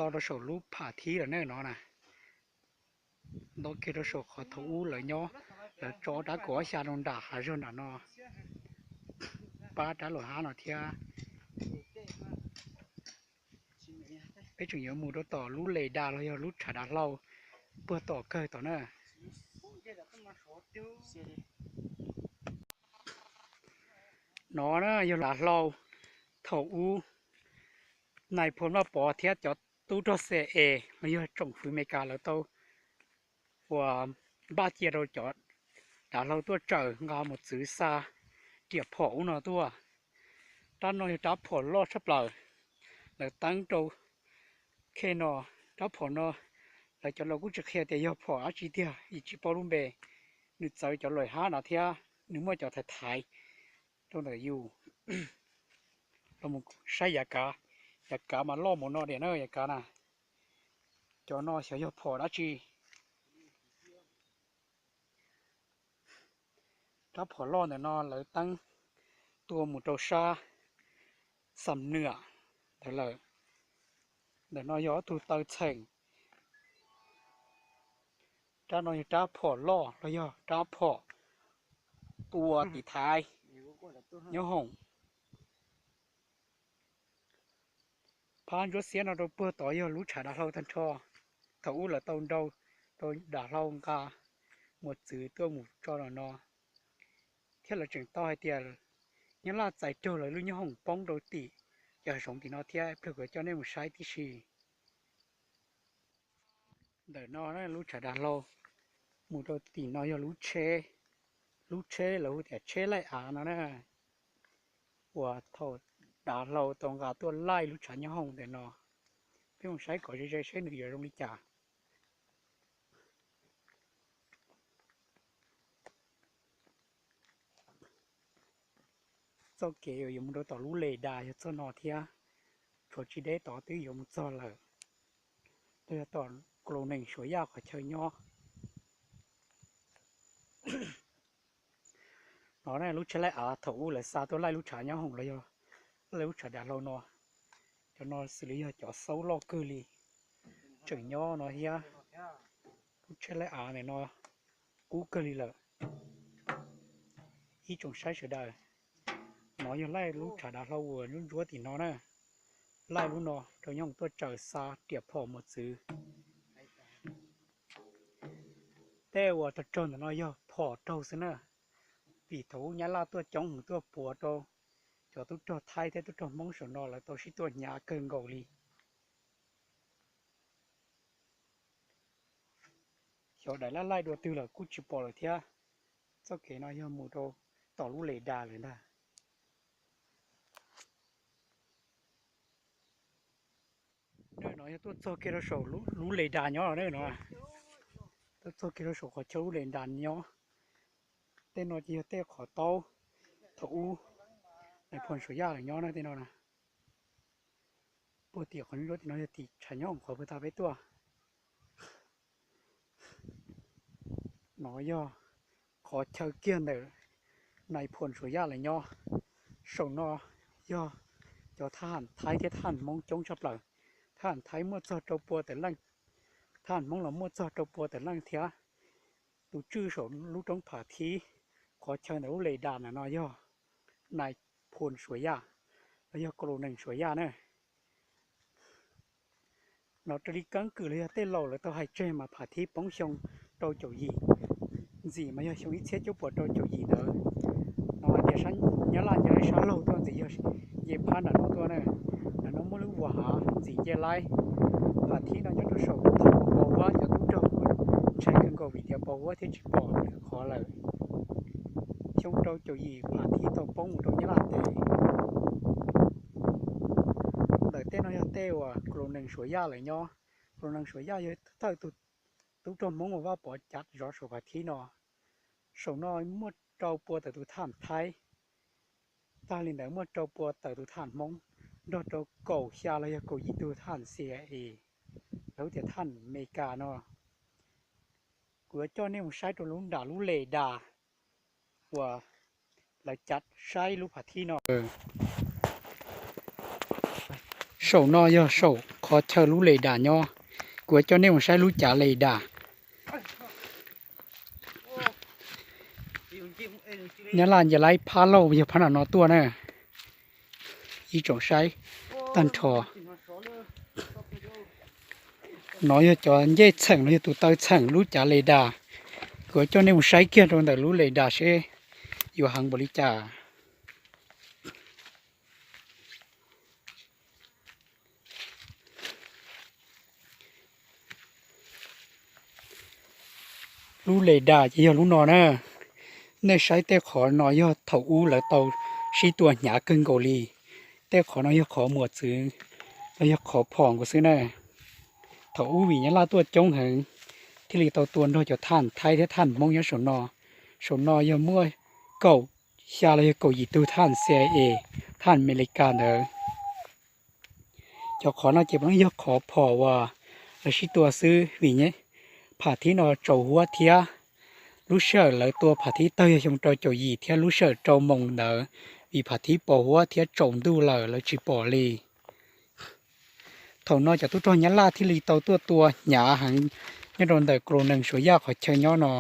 Tso rau saum lub pham thib lawm ne no na. Ntov kiag rau saum qhov thaum ub lawv nyob, lawv tso rab kaum ob xya rau nram hav zoov nram no, pab rab luam hab no thiab. Peb tseem yuav mus rau tom lub les das los yog lub tshav dav hlau puag tom kawg tom na. No na yog dav hlau thaum ub Nais Phoo Vaj Pov thiab cov tub rog C I A los yog tsoom fwv Amelikas lawv tau uas npaj cia rau cov dav hlau tuaj tsaws nqa mos txwv xa riam phom ub no tuaj. Rab no yog rab phom loj tshaj plaws, lawv teeb rau khej no. Rab phom no lawv cov laus kuj tsis qhia tias yog phom dab tsi tiag, yus tsis paub lub npe. Nws txawv cov luam hab no thiab nws muaj cov thaiv thaiv rau ntawm yus. Los mus saib yav kav, yav kav mas loj mus no diam na yav kav na. Cov no xyov yog phom dab tsi. Rab phom loj ntawm no lawv teeb tua mus rau sab Xam Nuam ntawd lawm. Ntawm no yog ob tug taw txheem. Rab no yog rab phom loj los yog rab phom tua tiv thaiv nyob hoom. Phab ntsuab xiab no rau puag tod yog lub tshav dav hlau tag nrho. Thaum ub lawv tau nrau rau dav hlau nqa mos txwv tuaj mus tso no no, thiab lawv tseem tau hais tias Nyab Laj txais raug lawv lub nyob hoom poob rau tim cov hav zoov tim no thiab. Ib pliag kuv coj nej mus saib tib si. Ntawm no lub tshav dav hlau mus rau tim no yog lub tsheb, lub tsheb lawv hu tias tsheb laij av no na, uas thaum dav hlau tau nqa tuaj laij lub tshav nyob hoom ntawm no. Peb mus saib kom ze ze seb nws yuav zoo li cas. Txoj kev uas yuav mus rau tom lub les das yog txoj no thiab, tshuav tsis deb tod twb yuav mus txog lawm. Los yog tom Kaus Laus Nees Suav Yaj qhov chaw nyob. No lub tsheb laij av thaum ub lawv xa tuaj laij lub tshav nyob hoom los yog laij lub tshav dav hlau no. Cov no xws li yog cov xaub loj kawg li, tseem nyob no thiab. Lub tsheb laij av ntawm no kub kawg li lawm. Ib tsoom saib sawv daws, no yog laij lub tshav dav hlau uas ntsuab ntsuab tim no na. Laij lub no rau nyob hoom tuaj tsaws xa riam phom mos txwv. Tej uas raug raug ntawm no yog phom raug xwb na, vim thaum ub Nyab Laj tuaj coob heev tuaj puas rau cov tub rog Thaib thiab tub rog Hmoob saum no lawv tau sib tuaj hnyav kawg nkaus li. Xyov daim laij laij dua twg lawm kuj tsis pom lawm thiab. Txoj kev no yog mus rau tom lub les das lawm ntag. No yog tuaj txog kiag rau saum lub les das nyob no, tuaj txog kiag rau saum qhov chaw lub les das nyob. Tej no ces yog tej qhov taub thaum ub Nais Phoo Suav Yaj lawv nyob na tej no na. Puag tim qhov ntsuab tim no yog tim tshav nyob hoom qhov puag ta peb tuaj. No yog qhov chaw kiag ntawm Nais Phoo Suav Yaj lawv nyob. Saum no yog cov thab ham Thaib thiab thab ham Hmoob coob tshaj plaws. Thab ham Thaib muaj txog rau pua tawm leej, thab ham Hmoob los muaj txog rau pua tawm leej thiab. Tus tswj saum lub roob Pham Thib, qhov chaw ntawm lub les das ntawm no yog Nais Phoo Suav Yaj, los yog Kaus Laus Nees Suav Yaj na. No raws li keeb kwm los yog tej laus lawv tau hais tseg mas Pham Thib poob xyoo rau caum yim, ntxim mas yog xyoo ib txhiab cuaj puas rau caum yim ntawd. No hais tias sab Nyab Laj nce sab laug tuaj ntxim yog nce phab nram no tuaj na. Nram no muaj lub vuas hav ntxim nce laib. Pham Thib no nyob rau saum thaum pos huab cov tub rog kuj ntshai kawg nkaus vim tias pos huab thiab tsis pom lwm qhov lawm. Xyoo rau caum yim Pham Thib tau poob mus rau Nyab Laj teb. Ntawm tej no yog tej uas Kaus Laus Nees Suav Yaj lawv nyob. Kaus Laus Nees Suav Yaj yog thawj tus tub rog Hmoob uas Vaj Pov cav zov saum Pham Thib no. Saum no muaj rau pua tawm tus thab ham Thaib, tag li ntawd muaj rau pua tawm tus thab ham Hmoob, nrog rau kaum xya los yog kaum yim tug thab ham C I A, lawv hu tias thab ham Amelikas no. Kuv yuav coj nej mus saib rau lub nram lub les das uas lawv cav saib lub Pham Thib no. Saum no yog saum qhov chaw lub le das nyob. Kuv coj nej mus saib lub cav le das. Nyab laj nce laib phab lauj yog phab nram no tuaj na. Ib tsoom saib tag nrho. No yog cov ncej txheem los yog tus taw txheem lub cav le das. Kuv coj nej mus saib kiag rau ntawm lub le das seb yuav heev npaum li cas. Lub le das ces yog lub no na. Nej saib tej qhov no yog thaum ub lawv tau sib tua hnyav kawg nkaus li. Tej qhov no yog qhov muas txwv los yog qhov phom nkaus xwb na. Thaum ub vim nyab laj tuaj coob heev thiaj li tau tua nrog cov thaj thaib thiab thaj hmoob nyob saum no. Saum no yog muaj kaum xya los yog kaum yim tug thaj C I A, thaj Amelikas ntawd. Cov qhov no ces puav leej yog qhov phom uas lawv sib tua xwb vim pham thib no tsaus huab thiab. Lub sij hawm lawv tua pham thib tawg yog xyoo rau caum yim thiab lub sij hawm rau moos ntawd vim pham thib pos huab thiab tsaus ntuj lawm lawv tsis pom li. Thaum no cov tub rog nyab laj thiaj li tau tuaj tua hnyav heev nyob rau ntawm kaus loos nees Suav Yaj qhov chaw nyob no.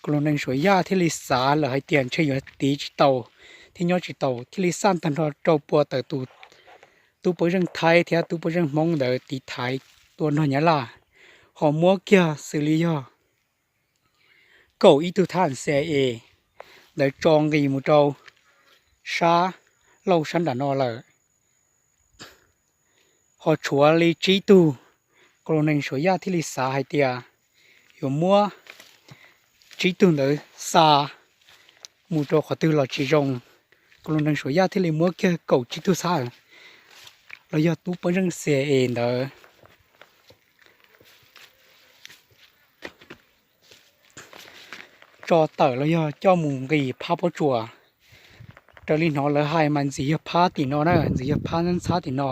Kaus loos nees Suav Yaj thiaj li xav lawm hais tias ntshe yuav tiv tsis tau thiab nyob tsis tau thiaj li xaj tag nrho rau pua tawm tus tub pab zeej thaib thiab tub pab zeej hmoob ntawd tiv thaiv tua nrog nyab laj, ho muab kiag xws li yog kaum ib tug thaj C I A ntawd tso nqis mus rau sab lauj sab nram no lawm. Ho tshuav li tsib tug, kaus loos nees Suav Yaj thiaj li xav hais tias yuav muab tsib tug ntawd xa mus rau qhov twg los tsis zoo. Kaus loos nees Suav Yaj thiaj li muab kiag kaum tsib tug thaj los yog tub pab zeej C I A ntawd tso tawm los yog coj mus nqis phab pob tsuas. Raws li hnov lawv hais mas ntxim yog phab tim no na, ntxim yog phab ntxhab tim no,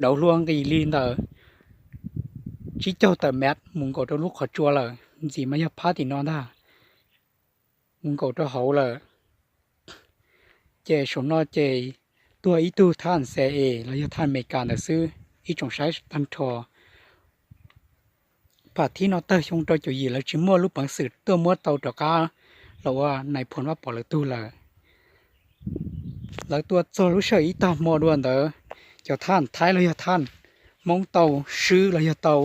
dauv hlua nqis li ntawm tsib caug tawm mev mus nkaum rau lub qhov tsua lawm, ntxim mas yog phab tim no ntag, mus nkaum rau hauv lawm. Ces saum no ces tuag ib tug thaj C I A los yog thaj Amelikas ntawd xwb, ib tsoom saib tag nrho. Pham thib no tawg xyoo rau caum yim lawv tsis muaj lub peev xwm tuaj muab tau rov qab los ua nais phoo Vaj Pov lawv tug lawm. Lawv tua txog lub sij hawm ib tag hmo dua ntawd, cov thaj thaib los yog thaj hmoob tau swb los yog tau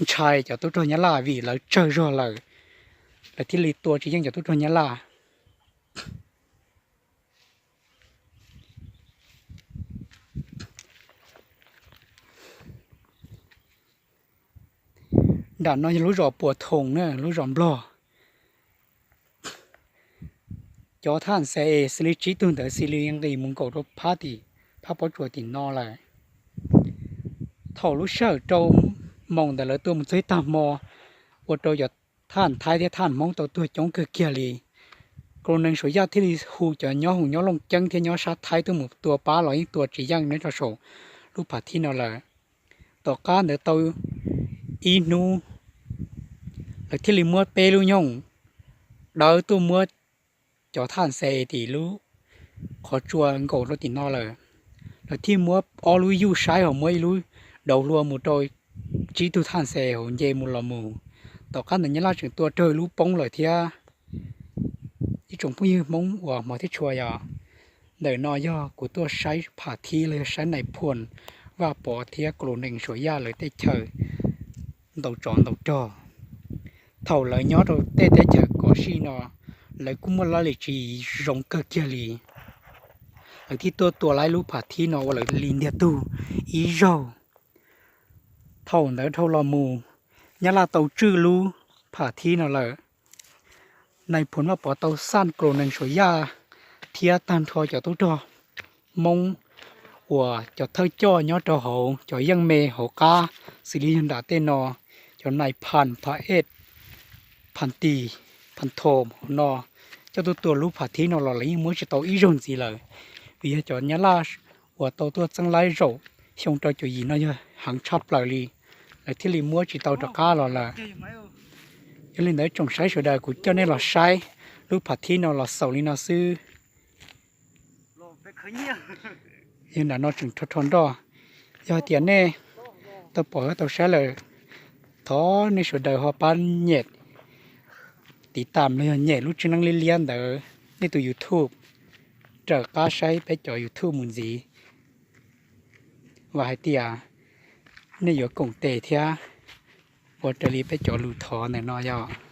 ntshai cov tub rog nyab laj vim lawv tsawg zog lawm, lawv thiaj li tua tsis yeej cov tub rog nyab laj. Nram no yog lub zos Puas Thoos na, lub zos Nplog. Cov thaj C I A xws li tsib tug ntawd xws li nqis mus nkaum rau phab tim, phab pob tsuas tim no lawm. Thaum lub sij hawm rau moos ntawd lawv tuaj mus txog ib tag hmo, ua rau cov thaj thaib thiab thaj hmoob tau tuag coob kawg kiag li. Kaus loos nees Suav Yaj thiaj li hu cov nyob hoos nyob Looj Ceeb thiab nyob sab Thaib tuaj mus tua pab los yeej tua tsis yeej nyob rau saum lub pham thib no lawm. Tom qab ntawd tau ib hnub, lawv thiaj li muab peb lub nyooj dawb tuaj muab cov thaj C I A tim lub qhov tsua nkaum rau tim no lawm. Lawv thiaj muab ob lub yuj saib ho muab ib lub dauv hlua mus rau tsib tug thaj C I A hauv nce mus los mus. Tom qab ntawd nyab laj tseem tua raug lub poob lawm thiab. Ib tsoom phooj ywg hmoob uas hmov thiab tshua, yog ntawm no yog kuv tuaj saib pham thib los yog saib nais phoo Vaj Pov thiab kaus loos nees Suav Yaj lawv teb chaws ntaus tsov ntaus rog. Thaum lawv nyob rau tej teb chaws kom sij no, lawv kuj muaj laj lim tswv yim zoo kawg kiag li. Lawv thiaj tuaj tua lawv lub pham thib no ua lawv li ntiag tug ib zaug. Thaum ntawd dhau los mus, nyab laj tau tswj lub pham thib no lawm. Nais phoo Vaj Pov tau xaj kaus loos nees Suav Yaj thiab tag nrho cov tub rog hmoob uas cov thawj coj nyob rau hauv cov yeej me hauv qab xws li yog nram tej no, cov nais phas, phas ej, phas tis, phas thos hauv no, coj tuaj tua lub pham thib no los lawv yeej muab tsis tau ib zaug ntxiv lawm. Vim yog cov nyab laj uas tau tuaj txeeb laib zaum xyoo rau caum yim no yog heev tshaj plaws li, lawv thiaj li muab tsis tau rov qab los lawm. Yog li ntawd tsoom saib sawv daws, kuv coj nej los saib lub pham thib no los xaus li no xwb. Yog nram no tseem rho rho nroj. Yog hais tias nej tau pom tau saib lawm, thov nej sawv daws ho pab nyem tiv tam los yog nyem lub tswb neeb liab liab ntawd nej tus YouTube, raws qab saib peb cov YouTube mus ntxiv. Vam hais tias nej yuav koom tes thiab ua raws li peb cov lus thov ntawm no yog.